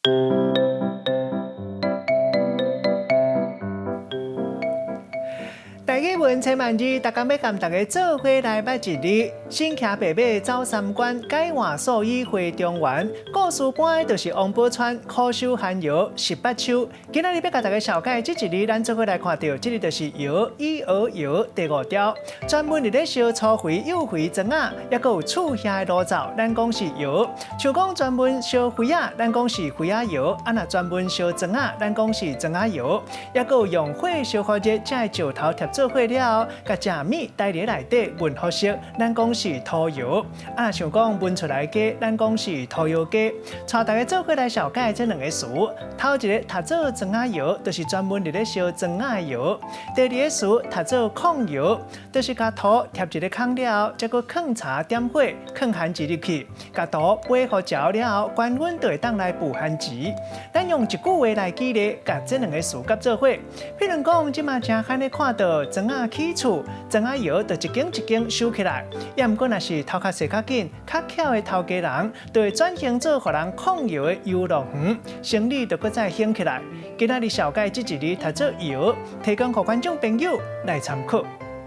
台語文千萬字，逐工欲共大家做伙來捌一字。身騎白馬走三關，改換素衣回中原。故事搬的就是王寶釧苦守寒窯十八秋。今仔日欲共大家紹介這一字，咱做伙來看著，這个就是窯，以蚵窯第五雕，專門佇咧燒粗肥、幼肥庄仔，抑閣有厝遐的爐灶，咱講是窯。像講專門燒魚仔，咱講是魚仔窯；啊若專門燒庄仔，咱講是庄仔窯。抑閣有用火燒予熱，才會石頭疊做伙了後，共食物刣佇內底燜予熟，咱講是土窯。啊，若像講燜出來雞，咱講是土窯雞。帶大家做伙來紹介這兩个詞。頭一个讀做庄仔窯，就是專門佇咧燒庄仔的窯；第二个詞讀做炕窯，就是共塗疊一个空了後，再閣囥柴點火，囥番薯入去，共塗掰予焦了後，懸溫就會當來孵番薯。咱用一句話來舉例，共這兩个詞佮做伙。譬如講，這馬誠罕咧看著庄仔起厝，庄仔窯就一間一間收起來。抑毋過，若是頭殼踅較緊、較巧的頭家人，就會轉型做予人炕窯的遊樂園，生理就閣再興起來。今仔日紹介這一字讀做窯，提供予觀眾朋友來參考。